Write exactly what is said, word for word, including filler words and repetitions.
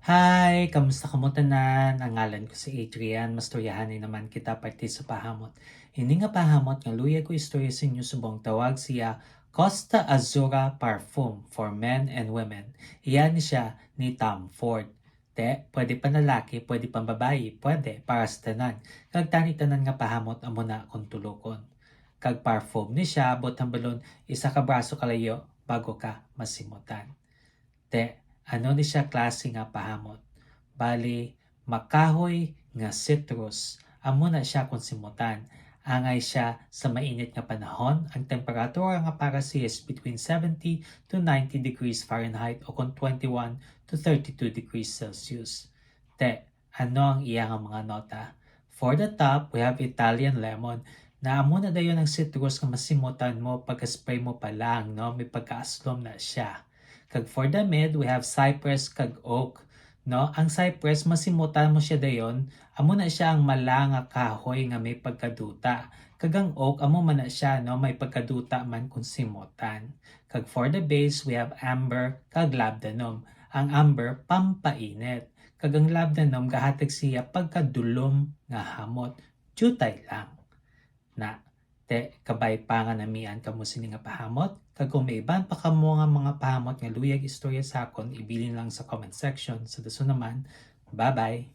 Hi! Kamusta kamo tanan? Ang ngalan ko si Adrian. Mastoryahanay naman kita parte sa pahamot. Ini nga pahamot nga luyag ko istorya sa inyo subong tawag siya Costa Azura Parfum for men and women. Iya ni siya ni Tom Ford. Te, pwede panlalaki, pwede pambabayi, pwede para sa tanan. Kag tani tanan nga pahamot amo na akong tulokon. Kag parfum ni siya, buot hambalon, isa ka braso kalayo bago ka masimutan. Te, ano ni siya klase nga pahamot? Bali, makahoy nga citrus. Amo na siya kung simutan. Angay siya sa mainit nga panahon, ang temperatura nga para siya is between seventy to ninety degrees Fahrenheit o kung twenty-one to thirty-two degrees Celsius. Te, ano ang iya nga mga nota? For the top, we have Italian lemon, na amo na dayon ang citrus nga masimutan mo pagka-spray mo pa lang, no? May pagkaaslom na siya. Kag for the mid, we have cypress kag oak, no? Ang cypress, masimutan mo siya dayon, amo na siya ang mala nga kahoy nga may pagkaduta. Kag ang oak, amo man na siya, no? May pagkaduta man kung simutan. Kag for the base, we have amber kag labdanum. Ang amber, pampainit. Kag ang labdanum, gahatag siya pagkadulom nga hamot. Diutay lang. Na, te, kabay pa nga namian kamo sini nga pahamot. Kag kung may iban pa kamo nga mga pahamot nga luyag istorya sa akon, ibilin lang sa comment section. Sa dason naman, bye-bye!